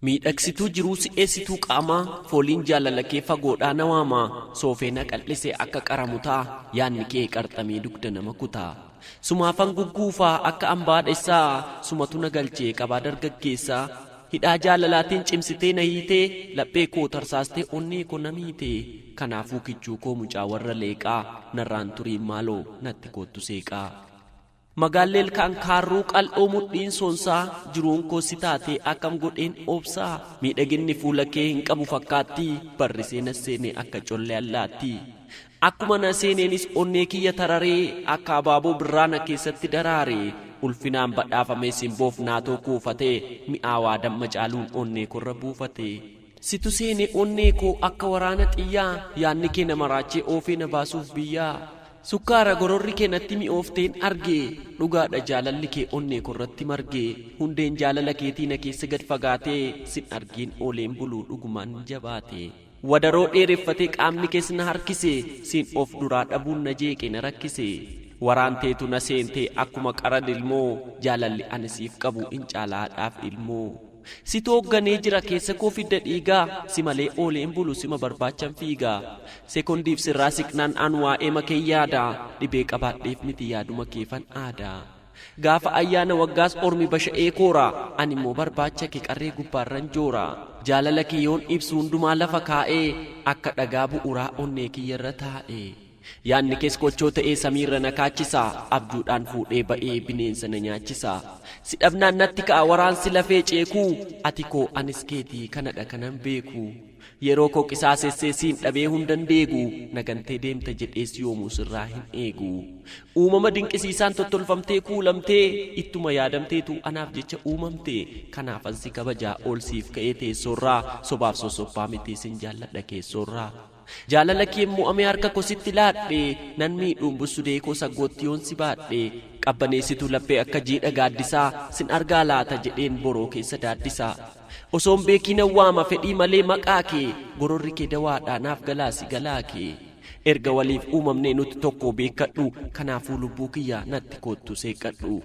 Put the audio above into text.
Miidhagsituu jiruu si'eessituu qaamaa fooliin jaalala kee fagoodhaa na waama soofee na qal'ise akka qara mutaa yaanni kee qarxamee dugda nama kutaa sumaafan gugguufaa akka ambaadhessaa sumatu na galchee qabaa dargaggeessaa hidhaa jaalalaatiin cimsitee na hiitee laphee koo tarsaastee onnee koo na miitee kanaafuu kichuu koo mucaa warra leeqaa narraan turiin maaloo natti koottu seeqaa. Magaalli ilkaan kaarruu qal'oo mudhiin soonsaa jiruun koo si taatee akkam godheen obsaa miidhaginni fuula kee hin qabu fakkaattii barrisee na seene akka collee allaattii akkuma na seeneenis onnee kiyya tararee akka abaaboo birraa na keessatti daraare ulfinaan badhaafamee simboof naatoo kuufatee mi'aawaa damma caaluun onnee korra buufate situ seene onnee koo akka waraana xiyyaa yaanni kee na maraachee oofee na baasuuf biyyaa Sukkaara gororri kee natti mi'oofteen arge Dhugaadha jaalalli kee onnee korratti marge Hundeen jaalala keetii na keessa gad fagaatee Sin argiin ooleen buluu dhugumaan jabaate Wadaroo dheereffatee qaamni kees na harkise Siin of duraa dhabuun na jeeqe na rakkise Waraanteetu na seente akkuma qara lilmoo Jaalalli ani siif qabu in caala haadhaaf ilmoo. Situ hoogganee jira keessa koo fidda dhiigaa Si malee ooleen bulu sima barbaachan fiiga Sekondiif sirraa siqnaan an waa'eema kee yaada Dhibee qabaadheef miti yaaduma keefan aada Gaafa ayyaana waggaas ormi basha'ee koora Animmoo barbaacha kee qarree gubbaarran joora Jaalala kee yoon ibsu hundumaa lafa kaa'ee Akka dhagaa bu'uraa onnee kiyyarra taa'e. Yaanni kees kochoo ta'ee samiirra na kaachisa Abjuudhaan fuudhee ba'ee bineensa na nyaachisa Si dhabnaan natti ka'a waraansi lafee ceekuu Ati koo anis keeti kanadha kanan beeku Yeroo koo qisaasessee siin dhabee hundan deegu Na gantee deemta jedhees yoomuu sirraa hin eegu Uumama dinqisiisaan tottolfamtee kuulamtee Ittuma yaadamteetu anaaf jecha uumamte Kanaafan si kabajaa ol siif ka'ee teessoorraa Sobaaf sossobbaa miti sin jaalladha keessoorraa. Jaalala keen mo'amee harka koo sitti laadhe Nan miidhuun bussudee koo saggootti yoon si baadhe Qabbaneessituu laphee akka jiidha gaaddisaa Sin argaa laata jedheen boroo keessa daaddisa Osoon beekii nan waama fedhii malee maqaa kee Gororri kee dawaadhaa naaf galaa si galaa kee Erga waliif uumamnee nuti tokkoo beekkadhu Kanaafuu lubbuu kiyya natti koottu seeqqadhu.